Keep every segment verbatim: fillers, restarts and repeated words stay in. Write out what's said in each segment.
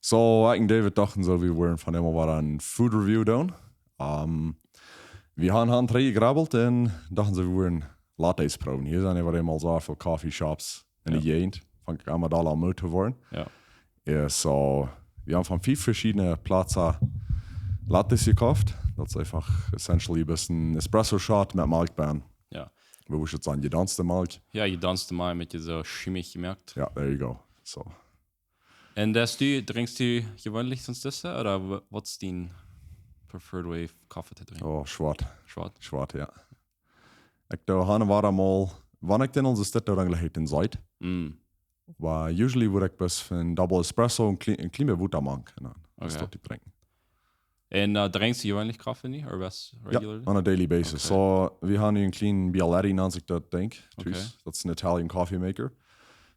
So, ekj un David dochten soo, wie wudden vondoag mol waut een Food Review doonen. Um, wie haben han dree jegrabbelt un dochten soo, wie wudden Lattes proowen. Hia sent äwa eemol soo väl Coffee Shops en de Jäajent. Funk ekj emma doll aun Moot to woaren. Ja. Ja, so, wie haben von fief veschiedne Plaza Lattes jekoft. Daut es eefach essentially bloos een Espresso Shot met Melkj bennen. Ja. Woo wudd ekj sajen, jedanzte Melkj? Ja, jedanzte Melkj met je soo schimmich jemoakt. Ja, there you go. So. Un deist du, drinkst du jeweenlich soo aus dit, ooda wa-, waut es dien preferred way Koffe to drinkjen? Oh, schwoat. Schwoat? Schwoat, ja. Ekj doo han un wan emol, wan ekj dan aul soo dit doo, dan jlikj ekj dän seet. Mm. Oba usually wudd ekj bloos fa een Double Espresso een kle-, een kjlien bät Wota mank un dan es daut to drinkjen. Un, äh, drinkst du jeweenlich Koffe nu, ooda waut? Ja, regularly? On a daily basis. Okay. So, wie haben nu een kjlien Bialetti, nant sikj daut, denkj ekj. Okay. Tus. Daut es een Italian coffee maker.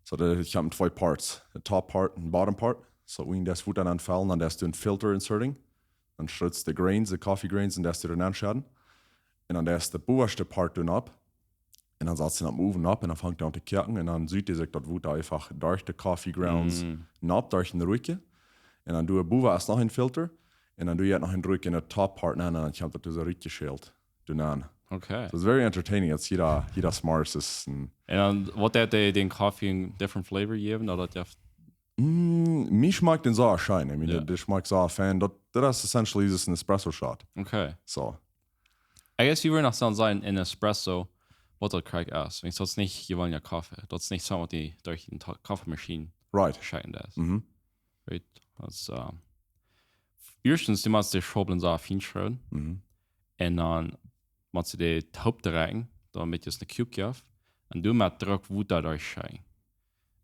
So, dee, ekj hab twee parts. De top part un bottom part. So, wan daut Wota aunfelt, dan deist du een filter inserting. Dan schruts de grains, de coffee grains, un deist du doa nenn schedden. Un dan deist du de bowaschte part doa nopp. Un dan satst du daut em Owen nopp un dan fangt daut aun to koaken. Un dan sucht sikj daut Wota eefach derch de coffee grounds nopp, derch een Ruakje. Un dan doo ekj bowa es noch een filter. Un dan doo ekj noch een Ruakje en de top part nenn un dan kjemt daut soo rutjeschält. Doa nenn. Okay. So it's very entertaining. Daut es jie, jie smacht es. Un dan, waut deit dee, dän Koffe een different flavor jäwen, ooda daut je Mm, mie schmakjt dee soo scheen. I mean, ja, dee, dee schmakjt soo fein. Daut, daut es essentially just een Espresso Shot. Okay. So. I guess you were noch sajen, een Espresso, waut daut krakjt es. Wiels daut es nich jeweenlja Koffe. Daut es nich soo waut dee derch de Ta-, Koffemaschien, right, schekjen deit. Mhm. Right? Daut es, äh, ieeschtens, du motst de Schaublen soo fien schruwen. Mhm. Un dan motst du dee toop drekjen, doamet daut een Cube jeft. Un du motst Druck Wota derchschekjen.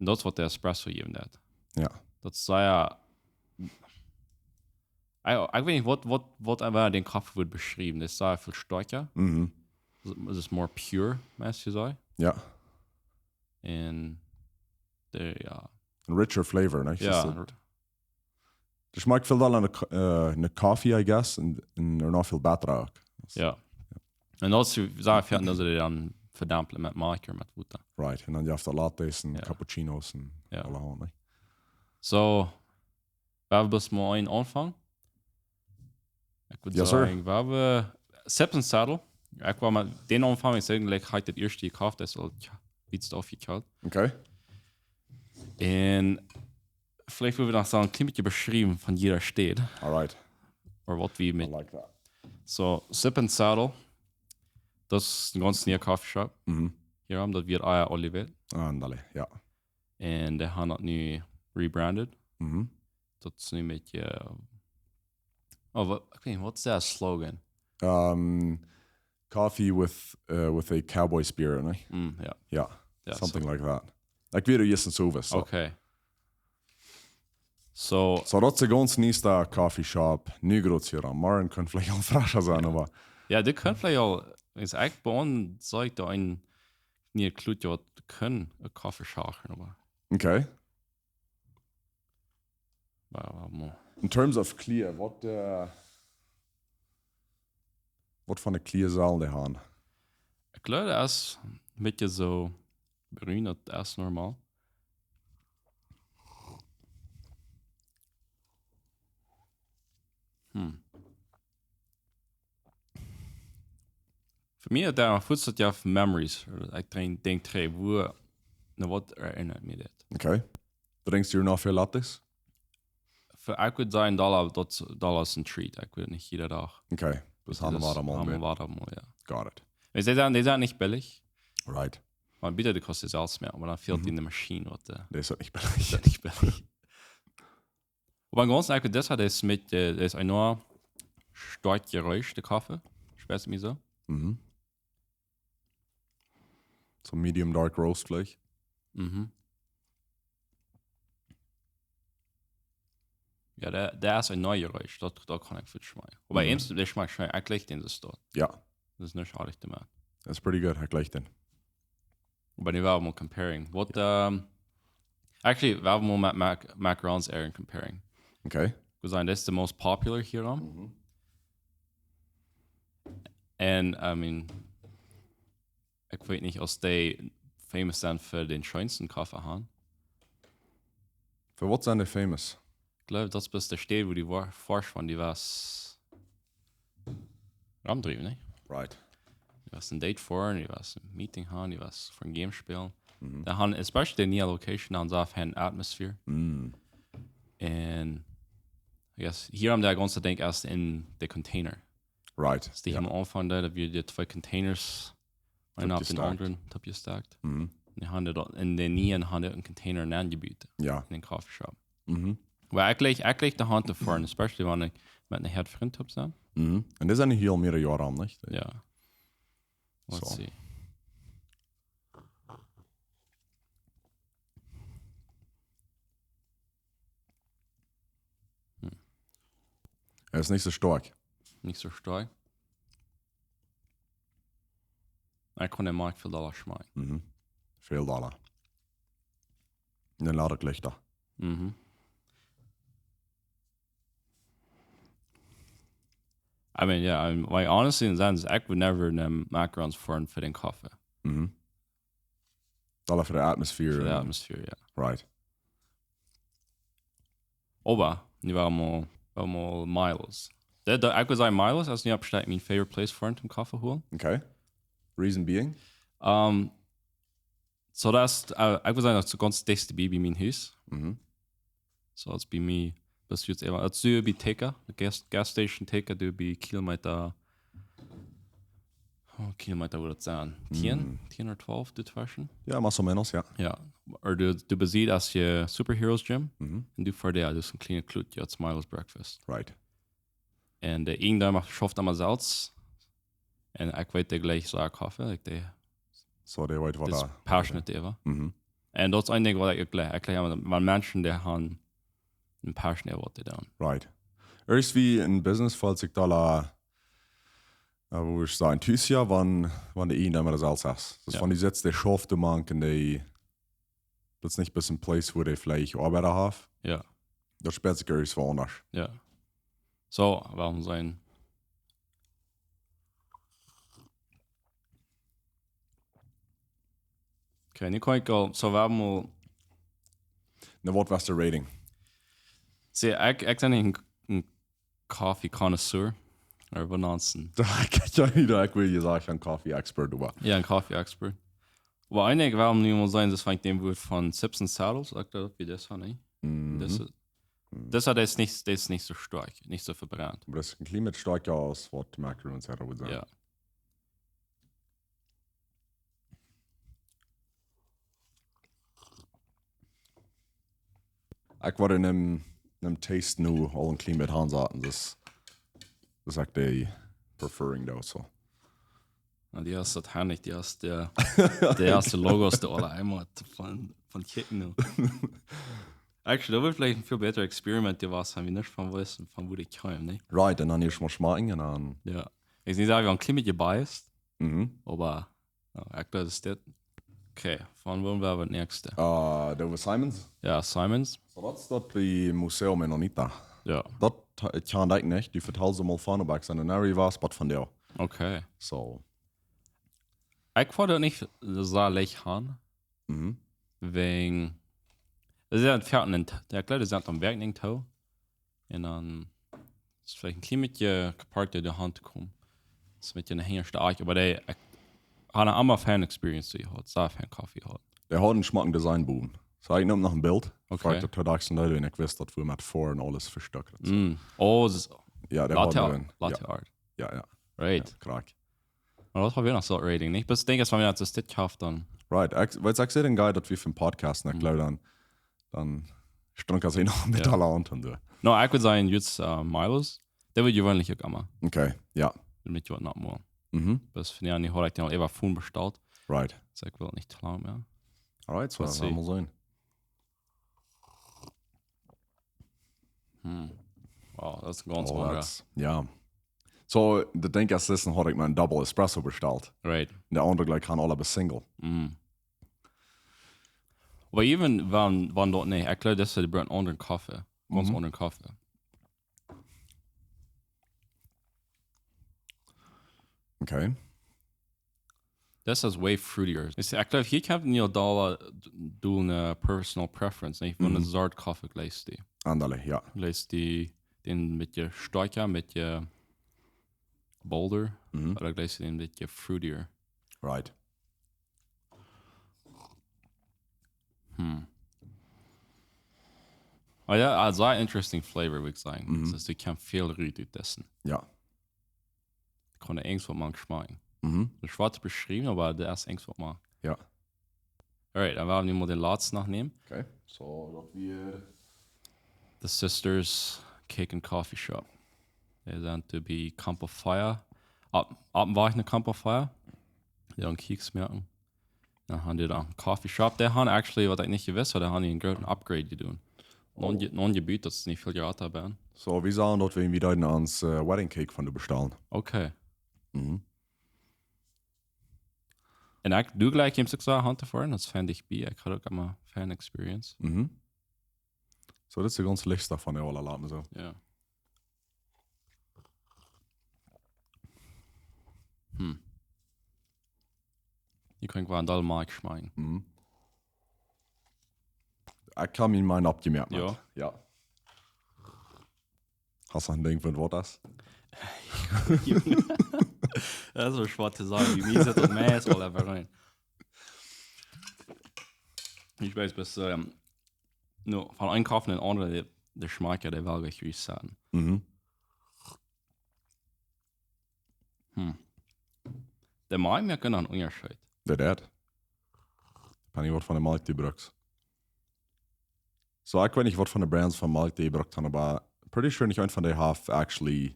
Un daut es waut de Espresso jäwen deit. Ja. Daut es sea, ekj, ekj weet nich, waut, waut, waut eena dän Koffe wudd beschriewen. Daut es sea väl stoakja. Mhm. Daut es more pure, mott ekj sajen. Ja. Un dee, ja. Een richer flavor, nä? Ja. Daut, daut schmakjt väl dolla no Ko-, äh, no Coffee, I guess, un, un noch väl bäta uk. Ja. Un daut es, saj ekj, daut see dee dan vedamplen met Melkj ooda met Wota. Right, un dan jeft daut Lattes un, ja, Cappuccinos un, ja, aulahaunt, nä? So, wie haben bloos mol een Aunfank. Ekj wudd, yes, sir, sajen, wie haben Sip and Saddle. Ekj wull mol dän aunfangen, ekj saj, like, ekj hab daut ieeschte jekoft, daut es aul, ja, wiet aufjekjeelt. Okay. Un veleicht wudden wie noch soo een kjlien bät beschriewen von jieda Städ. All right. Ooda waut wie met. I like that. So, Sip and Saddle. Daut es een gaunz niea Coffeeshop. Mhm. Hia haben daut wia Aya Olivet. Aundale, ja. Un dee haben daut nu rebranded. Mhm. Daut es nu met, äh, oh, waut, ekj weet nich, waut es de Slogan? Um, coffee with, uh, with a cowboy spirit, nä? Mm, ja. Ja, ja, something like that. Ekj weet, du ieescht en Service, so. Okay. So. So, daut es een gaunz niea Coffeeshop, nu groot hia aun. Morjen kaun veleicht aul frescha sennen, oba. Ja, dee kaun veleicht aul, es ekj bie ons, saj ekj, doa een niea Klunt, waut kaun een Koffe schaufen, oba. Okay. Wow, wow, mo. In terms of Kjlia, waut, äh, waut fa Kjlia sellen dee haben? Ekj jleew, daut es een bät soo brun, daut es normal. Hm. Fa mie, daut fuaz daut jo memories. Ekj denkj, denkj trigj, woo, no waut erinnert mie dit? Okay. Drinkjst du noch väl Lattes? Fa, ekj wudd sajen, dolla, daut, dolla es een treat. Ekj wudd nich jieda Dach. Okay. Daut haben wie mol, haben wie mol, jo. Got it. Dee sent, dee sent nich billich. Right. Oba bitte, dee kosten selfst mea, oba dan fält die de Maschien, waut, äh, dee es uk nich billich. Dee es uk nich billich. Oba aunjehaun, ekj, daut es, daut es met, äh, daut es een stoakjet Jeräusch, de Koffe. Spieekjst mie soo? Mhm. Soo medium dark roast veleicht. Mhm. Jo, dee, dee es een niea Jeräusch. Daut, daut kaun ekj veschmeijen. Oba eent, dee schmakjt scheen. Ekj jlikj dän soo. Jo. Daut es nich schadich to moaken. That's pretty good. Ekj jlikj dän. Oba dee woa wie mol comparing. Waut, ähm, actually, woa wie mol met Mac-, Macarons eren comparing. Okay. Wie sent, daut es de most popular hia dan. Mhm. Un, I mean, ekj weet nich aus dee famous sent fa dän scheensten Koffe haben. Fa waut sent dee famous? Ekj gleew, daut es bloos de Städ, wua du wa-, foascht, wan du west romdriewen, nä? Right. Du west een Date foaren, du west een Meeting haben, du west fa een Game spälen. Dee haben, especially de niee Location, haben sea feine Atmosphäre. Mm. Un, I guess, hia haben dee gaunz Dinkj es en de Container. Right. Daut dee Ja. haben aunjefongen, daut wie dit twee Containers, een opp dän Toopjestakt. Aundren, toopjestakt. Mhm. Un dee haben daut, en de niee haben dee een Container nenjebut, Ja. en dän Coffeeshop. Mhm. Oba ekj jleich, ekj jleich de Haunt doafäa, especially wan ekj met een Herd Frind toop sie. Mhm. Un dee sent hia aul mearere Joaren aun, nich? Ja. Let's So. see. Hee es nich soo stoakj. Nich soo stoakj. Ekj kunn dän Mark väl dolla schmakjen. Mhm. Väl dolla. Un dan lot ekj lichta. Mhm. I mean, yeah, I mean, like, honestly, in sense, I would never name macarons for, for dän Coffee. Mhm. Dolla fa de Atmosphäre. For the Un- atmosphere, yeah. Right. Oba, nu woa wie mol, woa wie mol Milo's. Daut, daut, ekj wudd sajen, Milo's es nu opp Städ mien favorite place fa een Coffee holen. Okay. Reason being? Um, so daut, uh, ekj wudd sajen, daut es gaunz dicht bie, bie mien Hus. Mhm. So, daut es bie mie, best du jetzt ewa, daut es bie Teka, de gas, gas station Teka, du bie Kilometer, oh, Kilometer wudd daut sennen. Tieen? Mhm. Tieen ooda twalf, du twischen? Ja, más o menos, ja. Ja. Ooda du, du besiehst aus je Superheroes Gym, Mhm. un du ver die, daut es een kjlienet Klunt, jo, daut es Milo's Breakfast. Right. Un de Ieejendeema schauft emma selfst. Un ekj weet, dee jlikjt sea Coffee, like, dee So, dee weet waut is doa. Passionate äwa. Mhm. Un daut es een Dinkj, waut ekj jlikj. Ekj jlikj, wan Menschen, dee haben een Passion äwa waut dee doonen. Right. Ieescht wie en Business felt sikj dolla, uh, woo ekj saj, enthusiast, wan, wan de Ieejendeema selfst es. Daut es, Ja. Wan du sitst, dee schauft, dee mank un dee, daut es nich bloos een Place, wua dee veleicht Oabeida haft. Ja. Daut spält sikj ieescht wua aundasch. Ja. So, wuarom sennen? Okay, nu kaun ekj aul, so, wuarom mol, Na, waut wia de Rating? See, ekj, ekj sie nich een, een Coffee Connoisseur, ooda woo nant eena? Ekj, ekj weet nich, ekj wull je sajen, een Coffee Expert, oba. Ja, een Coffee Expert. Oba een Dinkj, wuarom nu mol sennen, daut fangt dän Wuat von Sips and Saddles, ekj jleew, wia daut von, nä? Mhm. Daut, daut es nich, daut es nich soo stoakj, nich soo vebrant. Oba daut es een kjlien bät stoakja aus waut macarons haud, wudd ekj sajen. Ja. Ekj wudd en däm, däm Taste nu aul een kjlien bät aunsaten, daut, daut ekj dee preferring doa, so. Un dee es daut Honig, dee es de, dee es de Logos, dee aule emma von, von Kicken nu. Actually, daut wudd veleicht een väl bätret Experiment jewast sennen, wan wie nich von wisten, von wua dee kjeemen, nä? Right, un dan ieescht mol schmakjen un dan. Ja. Ekj sie, saj wie, een kjlien bät biased, Mhm. oba, jo, ekj jleew, daut es dit. Okay, von wua woa wie daut näakjste? Uh, doa wia Simons. Ja, Simons. So, daut es daut bie Museo Mennonita. Ja. Daut, ekj kjan daut nich, du vetalst mol von, oba ekj sie noch nie jewast, waut von doa. Okay. So. Ekj wudd daut nich soo leicht haben, Mhm. wäajen, daut es jo een Fäaten, ekj jleew, daut es aum Werk nich too. Un dan es veleicht een kjlien bät apart de Haunt to komen. Daut es een bät een hinjaschte Akj, oba dee, ekj haud emma feine Experience jehad, sea fein Coffee jehad. Dee haud een schmocken Design bowen. So, ekj neem noch een Bilt. Okay. Ekj daut daut Dach en dee, un ekj wist, daut wia met four un aules vestockt. Mm. Oh, daut es Ja, dee Latte haud Art. een, Latte ja, Art. Ja, ja. Right. Ja, krakjt. Oba daut haud wie noch soo Rating, nich? Bloos ekj denkj, aus wan wie daut dit jehaft, dan. Right, ekj, weetst, ekj sie een Guy, daut wie von Podcasten, ekj Mhm. jleew dan, dan strunk ekj noch een bät Ja. aul aun to doonen. No, ekj wudd sajen, just, uh, Milo's. Dee wudd jeweenlich ekj emma. Okay, ja. Daut wudd ekj noch mol. Mhm. Bloos von, jo, nu haud ekj dän aul äwa Phone bestalt. Right. So ekj well nich te lang, jo. Alright, so, Let's dan see. mol seenen. Hm. Wow, daut es een gaunz Oh, aundra. Daut, ja. So, daut Dinkj es, daut haud ekj mie een Double Espresso bestalt. Right. De aundre jlikj hauden aule bloos Single. Mm. Oba even wan, wan daut nich, ekj jleew, daut es de Brand aundren Coffee. Gaunz Mhm. aundren Coffee. Okay. Daut es way fruitier. Ekj, ekj jleew, hia kjemt een dolla, doa een personal preference, nich? Von een Mhm. Sort Coffee jlikjst du. Andale, ja. Jleist du dän een bät stoakja, een bät bolder, Mhm. ooda jleist du dän een bät fruitier? Right. Hm. Oh ja, also een interesting flavor, wudd ekj sajen. Mhm. Dus du kaust väl rut ut dessen. Ja. Kaun irjentwaut mau schmakjen. Mhm. Daut es schwoa to beschriewen, oba daut es irjentwaut mau. Ja. Alright, dan woa wie nu mol dän latsten noch nämen. Okay. So, daut wia The Sisters Cake and Coffee Shop. Dee sent to bie Campo Fire. Opp, opp dän Wajch no Campo Fire. Dee haben Cakes moaken. Dan haben dee doa een Coffee Shop. Dee haben actually, waut ekj nich jewist haud, dee haben een grooten Upgrade jedonen. Noch een, noch een Jebied, daut es nich väl jrata, Ben. So, wie sajen daut, wan wie doa ons äh, Wedding Cake von die bestalen? Okay. Mhm. Un ekj, du jlikjst uk soo Hunter Foreign, daut funk ekj bie. Ekj haud uk emma Fan Experience. Mhm. So, daut es de gaunze List von de aula, lot mie soo. Ja. Hm. Hia kaun ekj wada een doll Malkj schmakjen. Mhm. Ekj hab mie mien oppjemoakt. Ja. Ja. Hast du een Dinkj fa waut daut es? Daut es soo schwoa to sajen. Bie mie sitt daut meist aul äwa rein. Ekj weet, best, ähm, nu, von een Koffe no dän aundren, dee, dee schmakjt jo, dee well ekj resetten. Mhm. Hm. Dee Malkj moakt een Unjascheet. Daut deit. Ekj weet nich waut fa Malkj du brukst. So, ekj weet nich waut fa Brands von Malkj du jebrukt hast, oba pretty sure nich eent von dee haft actually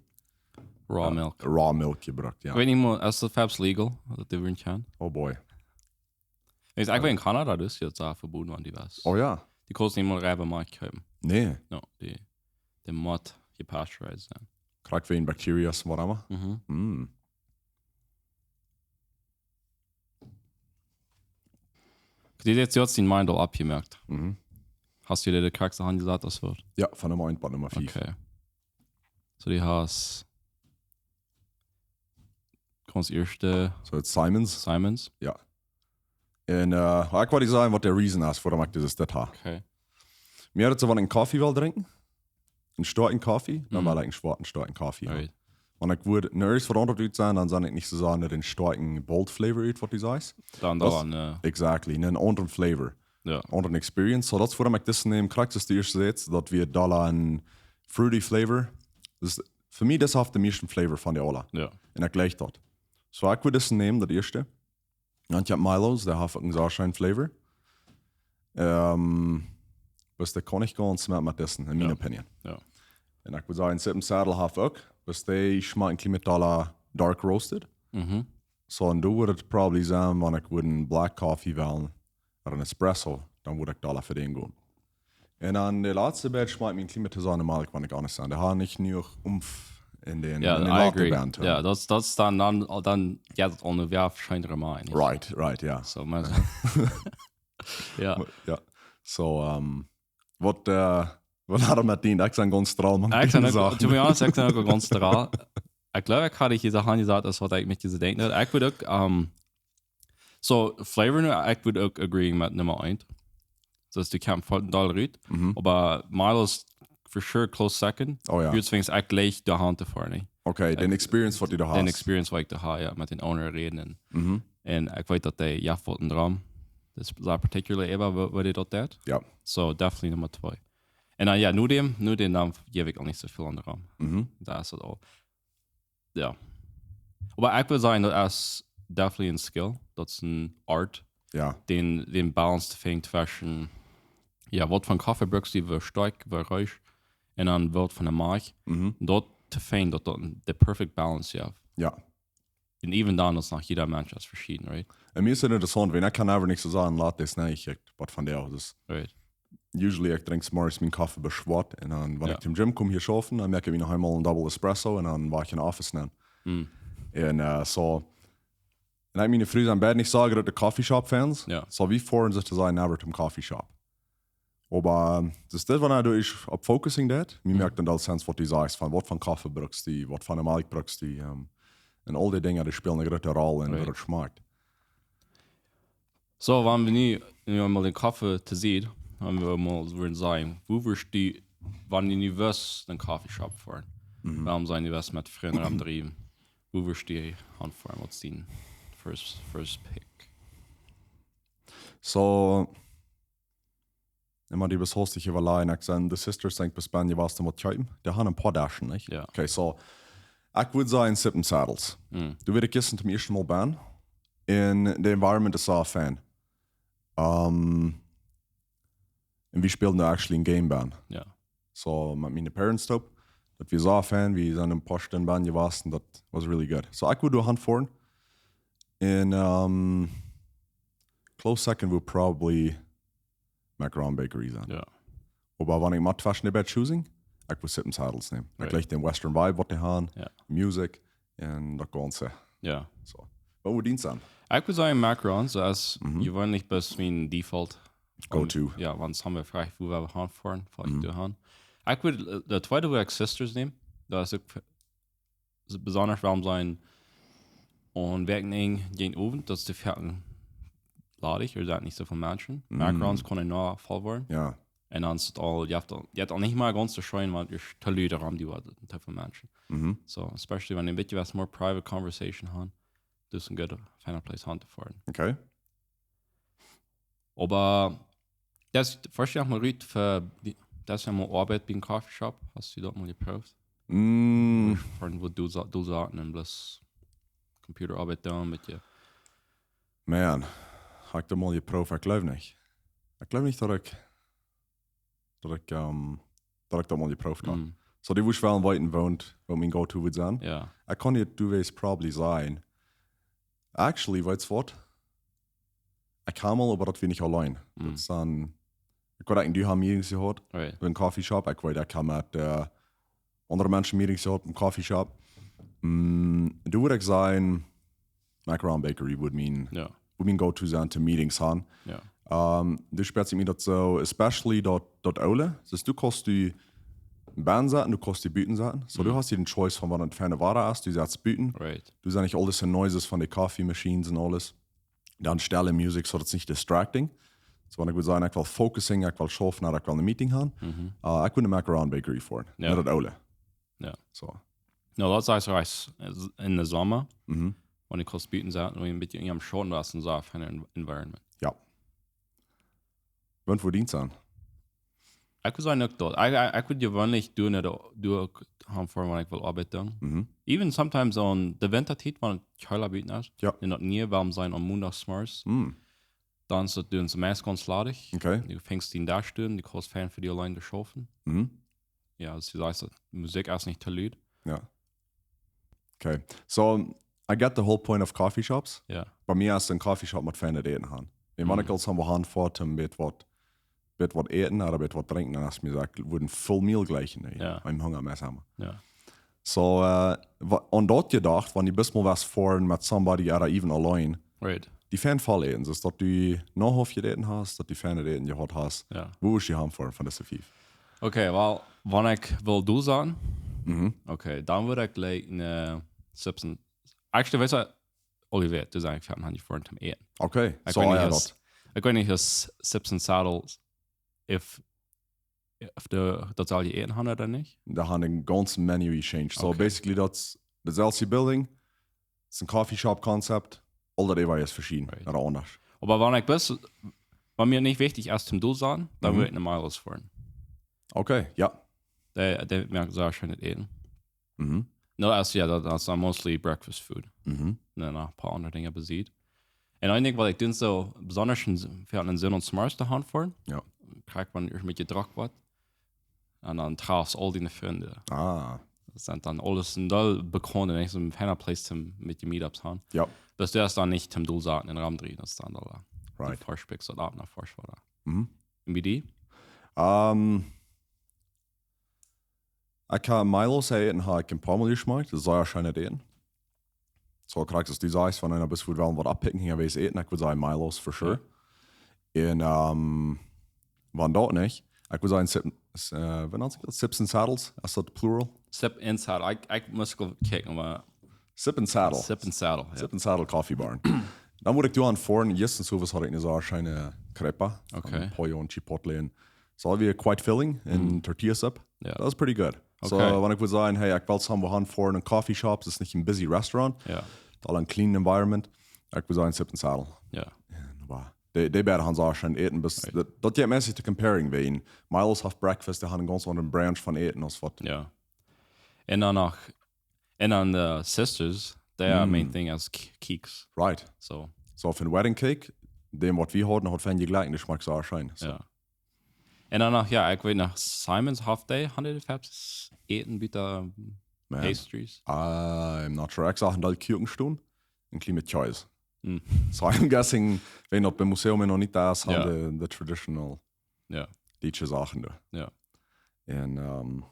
Raw äh, milk. Raw Milk jebrukt, ja. Ekj weet nich mol, es daut fäabs legal, daut dee wurden kjennen. Oh boy. Ekj weet, en Kanada, daut es daut sea vebooden, wan du west. Oh ja. Du kaust nich mol reiwe Malkj kjeepen. Nä. No, dee, dee mott jepasteurized sennen. Krakjt wäajen bacteria un waut emma. Mhm. Mm. Dee haft daut sien Mind aul oppjemoakt. Mhm. Hast du dee de Krakjt aunjesat aus waut? Ja, von Numma eent bat Numma fief. Okay. So, du hast gaunz ieeschte So, daut es Simons. Simons. Un äh, ekj wull sajen waut de reason es wuarom ekj dit hab. Okay. Mie haud et soo, wan ekj een Koffe well drinkjen, een stoakjen Koffe, dan Mhm. well ekj een schwoaten stoakjen Koffe. Alright. Wan ekj wudd een Earth waut aundret ut sennen, dan saj ekj nich soo sea dän stoakjen bold flavor ut waut du sajst. Dan, Daut- dan, äh, Exactly, een aundren flavor. Ja. Aundren experience. So, daut es wuarom ekj dit näm, krakjt aus de ieeschte sajcht, daut wia dolla een fruity flavor. Dus fa mie, dit haft dän mieeschten flavor von dee aula. Ja. Un ekj jlikj daut. So, ekj wudd dit nämen, daut ieeschte. Dan ekj hab Milos, dee haft uk een sea scheenen flavor. Ähm, bloos dee kaun ekj gaunz met, met dit, en miene Ja. Opinion. Ja. Un ekj wudd sajen, Sip and Saddle haft uk, bloos dee schmakjt een kjlien bät dolla dark roasted. Mhm. So, un doa wudd et probably sennen, wan ekj wudd een black coffee wellen, ooda een espresso, dan wudd ekj dolla fa dän gonen. Un dan de latste Batch schmakjt mie een kjlien bät too sea no Malkj, wan ekj honest sie. Dee haft nich jenuach Umf en dän, Ja, en dän I Latte agree. Band. Ja, daut, daut es dan, dan, dan, ja, daut aundre wia wahrscheinlich Rhein. Right, right, ja. So, man. Ja. Ja. So, ähm, waut, äh, waut haud et met dän? Ekj sie gaunz strahl, man. Ekj sie uk, to be honest, ekj sie uk gaunz strahl. Ekj jleew, ekj haud hia Sachen jesajcht, aus waut ekj mie jedenkjt haud. Ekj wudd uk, ähm, so, flavor nu, ekj wudd uk agree met Numma eent. Daut du kaust voll doll rut. Mhm. Oba Milos for sure close second. Oh ja. Deswäajen ekj jlikj de Hand doafäa nich. Okay, dän Experience waut du doa hast. Dän Experience waut ekj doa haud, ja, met dän Owner räden. Mhm. Un ekj weet daut dee, ja, voll en Dram. Daut es sea particular äwa waut, waut dee doa deit. Ja. So, definitely Numma twee. Un dan, ja, nu däm, nu däm, dan jäw ekj uk nich soo väl aun Dram. Mhm. Daut es et aul. Ja. Oba ekj wudd sajen, daut es definitely een Skill. Daut es een Art. Ja. Dän, dän Balance to finjen tweschen, ja, waut fa Koffe brukst du, woo stoakj, woo reich, un dan waut fa Malkj. Mhm. Daut to finjen, daut daut de perfect balance, ja. Ja. Un even dan es noch jieda Mensch es veschieden, right? Un mie es et interessaunt, wiels ekj kaun ever nuscht sajen, lot dis nich, ekj, waut von dee, dus Right. usually ekj drink 's morjes mienen Koffe beschwoat un dan, wan Ja. ekj tom Gym kom hia schaufen, dan moak ekj mie noch eemol een Double Espresso un dan woa ekj enne Office nenn. Mm. Un äh, so, un ekj, miene Fru sent beid nich soo groote Coffee Shop Fans. Ja. So, wie foaren soo to sajen never tom Coffee Shop. Oba ähm, dus dit, waut ekj doa opp focusing deed, mie moakt et aul Sense, waut du sajst, von waut fa Koffe brukst du, waut fa Malkj brukst du, ähm, un aul dee Dinja, dee spälen eene groote Rolle en Right. Woo et schmakjt. So, wan wie nu, nu mol dän Koffe to Sied, wan wie mol wudden sajen, woo wurscht du wan du nu wurscht een Coffeeshop foaren, mhm, wuarom sent du wurscht met Frind aum driewen? Wua wurscht du han foaren? Waut es dien first, first pick? So, emma dee best hostich äwalajen, ekj sent de Sisters, denkj, best bie je waut du motst kjeepen. Dee haben een poa Deschen, nich? Jo. Okay, so, ekj wudd sajen Sippin' Saddles. Mm. Doa wia ekj jistren toom ieeschten Mol bie. Un de environment es sea fein. Um, un wie späalden doa actually een game bie. Jo. So, met miene parents toop. Daut wia sea fein, wie sent een poa Stunden bie jewast, daut was really good. So, ekj wudd doa han foaren. Un, um, close second wudd probably Macaron Bakery sennen. Jo. Oba wan ekj mott tweschen de beid choosing, ekj wudd Sippin' Saddles nämen. Right. Ekj jlikj dän Western Vibe, waut dee haben, jo, Musik un daut Gaunze. Jo. So. Waut wudd dien sennen? Ekj wudd sajen Macaron, so aus, mhm, jeweenlich best mien Default. Go-to. Jo, wan wie froagen, wua wie han foaren, foa ekj, mhm, doa han. Ekj wudd, äh, de tweede wudd ekj Sisters nämen. Daut es uk f-, so besonda wuarom sent aun Wäakjenenj dän Owent, daut es de Wäakjenenj ladich, doa sent nich soo väl Menschen. Mm. Macarons kjennen noch voll woaren. Jo. Un dan es et aul, jie haben aul, jie haben aul nich mea gaunz soo scheen, wan et too lud es, doa sent too väl Menschen. Mhm. So, especially wan een bät waut more private conversation haben, daut es een gooda, feina Place han to foaren. Okay. Oba daut es, veleicht noch mol Rut fa dee, daut es mol Oabeit bie een Coffeeshop. Hast du daut mol jeprooft? Mm. Von wua du sa-, du saust un bloos Computerarbeit doonen met je. Man, hab ekj daut mol jeprooft? Ekj jleew nich. Ekj jleew nich daut ekj, daut ekj, ähm, daut ekj daut mol jeprooft hab. Mm. So, dee wull wellen weeten, wua, wua mien Go-To wudd sennen. Jo. Ekj kaun die, du weetst probably sennen. Actually, weetst waut? Ekj kaun mol, oba daut wia nich auleen. Mm. Daut es dan, ekj weet, ekj, du hast Meetings jehaut, right, bie een Coffeeshop. Ekj weet, ekj hab met, äh, aundre Menschen Meetings jehaut bie een Coffeeshop. Mm, doa wudd ekj sajen, Macaron Bakery wudd mien, jo, wudd mien Go-To sennen to Meetings han. Jo. Ähm, du spieescht mie daut soo, especially daut, daut Oole. Daut du kaust die benne setten, du kaust die buten setten. So, du, mhm, hast dee Choice von wan et fein Wada es, du sitst buten. Right. Du sitst nich aul dise Noises von de Coffee Machines un aules. Dan stelle Musik, so daut es nich distracting. So, wan ekj wudd sajen, ekj well focusing, ekj well schaufen, ooda ekj well een Meeting han. Mhm. Äh, ekj wudd no Macaron Bakery foaren. Jo. No daut Oole. Jo. So. No, daut es, es en de Somma. Mhm. Wan du kaust buten setten, wan du een bät en dän Schaden best, dan es et een feina en-, environment. Jo. Waut wudd dien sennen? Ekj wudd sajen uk daut. Ekj, ekj, ekj wudd jeweenlich doa, doa uk han foaren, wan ekj well Oabeit doonen. Mhm. Even sometimes aun de Wintertiet, wan et kjeela buten es. Jo. Un daut nich woam sennen aum Mondach zemorjes. Mm. Dan es et doa meist gaunz ladich. Okay. Du fangst dän Dach aun, du kaust fein fa die auleen schaufen. Mhm. Jo, aus du sajchst, daut Musik es nich too lud. Jo. Okay. So, I get the whole point of coffee shops. Jo. Bie mie es een Coffeeshop mott fein Äten haben. Un wan, mhm, ekj aul soo woa han foa, een bät waut, bät waut äten, ooda bät waut drinkjen, dan es mie jesajcht, wudd een full meal jlikjen, nä? Jo. Mien Hunga meist emma. Jo. So, äh, wa-, aun daut jedocht, wan du best mol wurscht foaren met somebody ooda even auleen. Right. Dee fein voll äten, soo daut du noch Hoff jejäten hast, daut du fein Äten jehaut hast. Jo. Wua wurscht du han foaren von dise fief? Okay, well, wan ekj well doa sennen, mhm, okay, dan wudd ekj jlikj een, äh, Sippin'. Actually, weetst du, Olivier, du sajchst, ekj hab noch nich foaren toom Äten. Okay, ekj, so, weet nich, jo, aus, daut, ekj weet nich, aus Sippin' Saddles, if, if de, daut saul je Äten haben ooda nich? Dee haben een gaunz Menu jechanged. So, okay, basically, daut es deeselwje building, et es een Coffeeshop Concept, aul daut äwa es veschieden, right, ooda aundasch. Oba wan ekj best, wan mie nich wichtich es toom doa sennen, dan, mhm, wudd ekj no Milo's foaren. Okay, jo. Dee, dee moakt sea scheenet Äten. Mhm. No, aus, jo, daut, daut es dan mostly breakfast food. Mhm. Un dan noch een poa aundre Dinja bie sikj. Un een Dinkj, waut ekj doo, soo besonda en, fa een Sinn un Smart to han foaren. Jo. Krakjt wan et een bät drock woat. Un dan trafst aul diene Frind. Ah. Daut sent dan aules en Deel Bekaunte, nich? Soon feina Place toom met de Meetups han. Jo. Daut du dan nich toom doa setten un romdreien, daut es dan doa. Right. Du verspäakjst daut opp no Forschwada. Mhm. Un bie die? Ähm, ekj hab Milo's äten, hab ekj een poa Mol jeschmakjt. Daut es sea scheenet Äten. So, krakjt aus du sajchst, wan eena best wudd wellen waut oppikjen, jo, waut äten, ekj wudd sajen Milo's for sure. Jo. Un, ähm, wan daut nich, ekj wudd sajen Sip-, s-, äh, woo nant sikj daut? Sips and Saddles? Es daut plural? Sip and Saddle. Ekj, ekj mott uk kjikjen, oba Sip and Saddle. Sip and Saddle, jo. Sip and Saddle Coffee Bar. Dan wudd ekj doa han foaren, jistren sowieso haud ekj ne sea scheene Crepa. Okay. Von pollo un chipotle un So wie quite filling in tortillas up. Ja. That's pretty good. So Okay. Wan ekj wudd sajen, hey, ekj well somewhere han fa een coffee shop, daut es nich een busy restaurant. Ja. Daut een clean environment. Ekj wudd sajen, Sip and Saddle. Ja. Oba dee, dee beide han soo scheen Äten, best, daut, daut jeit meist to comparing wäajen Milo's haft Breakfast, dee han een gaunz aundren Branch von Äten aus waut. Ja. Un dan noch, un dan de Sisters, their main thing is ke- cakes. Right. So, So fa een wedding cake, dän waut wie hauden, haud Fenje jlikj, dee schmakjt soo scheen. So. ja. Un dan noch, ja, ekj weet noch, Simon's haft dee, haft dee Äten, bitte, Man. Pastries. I'm not sure. Ekj sach een Deel Kuaken stonen, een kjlien bät Kjees. Mm. So I'm guessing, wan daut biem Museum noch nich doa es, han Ja. dee de traditional Ja. dietsche Sachen doa. Ja. Un ehm,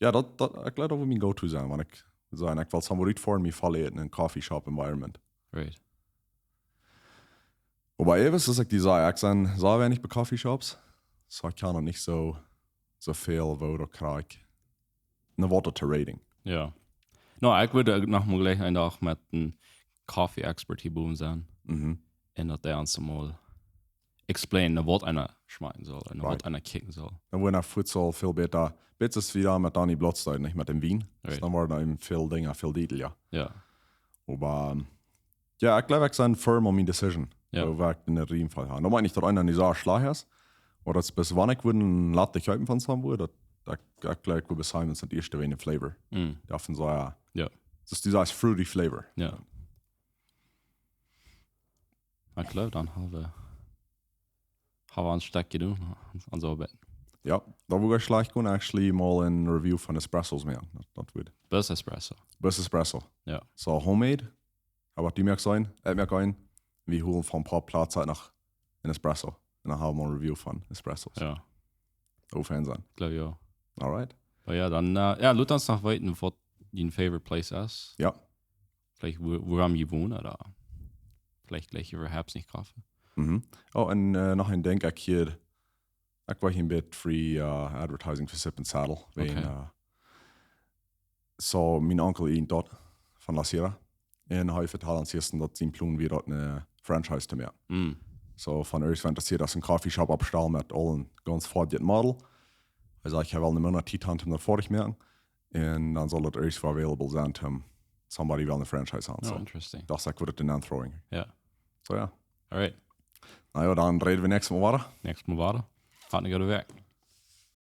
ja, daut, daut, ekj jleew daut wudd mien go-to sennen, wan ekj sajen, ekj well somewhere rut foaren, mie voll äten in een coffee shop environment. Right. Oba eewes, aus ekj die saj, ekj sie sea weinich bie coffee shops, so ekj kaun noch nich soo, soo väl woo daut kjrie ekj. Een Wort to rating. Ja. No, ekj wudd uk noch mol jlikj een Dach met een coffee expert hia bowen sennen. Mhm. Un daut dee ons mol explain, no waut eena schmakjen saul, un no waut Right. eena kjikjen saul. Dan wudd ekj Futsal väl bäta, bäta es wada met Donny Blotzstein, nich met däm Wien. Right. Dan woaren eenem väl Dinja väl dietlicha. Ja. Oba ehm, ja, ekj jleew, ekj sie firm aun miene decision. Ja. Woo ekj en de Riem von han. Daut meent nich, daut eena nich soo schlajcht es, oba daut es best, wan ekj wudd een Latte kjeepen von somewhere, daut, daut, ekj jleew, ekj wudd bie Simon's daut ieeschte wäajen de flavor. Mm. Ja, von soo, ja. Ja. Daut es dee, daut es fruity flavor. Ja. Na klar, dan haben wir, haben wir ein Stück getan, also ein bisschen. Ja, daut wudd ekj schlajcht gonen actually mol een Review von Espressos moaken. Daut, daut wudd. Best Espresso. Best Espresso. Ja. So homemade, oba dee moakt sennen, ekj moak een, wie holen von een poa Plazen noch een Espresso. Un dan haben wir een Review von Espressos. Ja, Auf Wiedersehen. Glaube ich auch. Alright. Aber ja, dann, äh, ja, lot ons noch weeten, wat dien favorite place ist. Ja. Vielleicht, wo, wo haben die wohnen, oder vielleicht gleich überhaupt nicht kaufen. Mhm. Oh, un äh, noch een Dinkj, ekj hia, ekj wull hia een bät free äh, advertising fa Sip and Saddle. Wäajen, Okay. äh, so, mien Onkel es doa von La Sierra. Un hee vetald ons jistren, daut sien Plon wia, doa een Franchise to moaken. Mm. So, wan irjentwäa daut hia een Coffee Shop oppstalt met aul een gaunz foadjet Model. Hee säd, hee well een Moonat Tiet haben, om daut foadich to moaken. Un dan saul daut irjentwua available sennen, om somebody well een Franchise haben. Oh, So, interesting. daut ekj wudd daut dan throwing. Ja. So, ja. Alright. Na ja, dan räden wie näakjstet Mol wada. Näakjstet Mol wada. Haft eene goode Wäakj.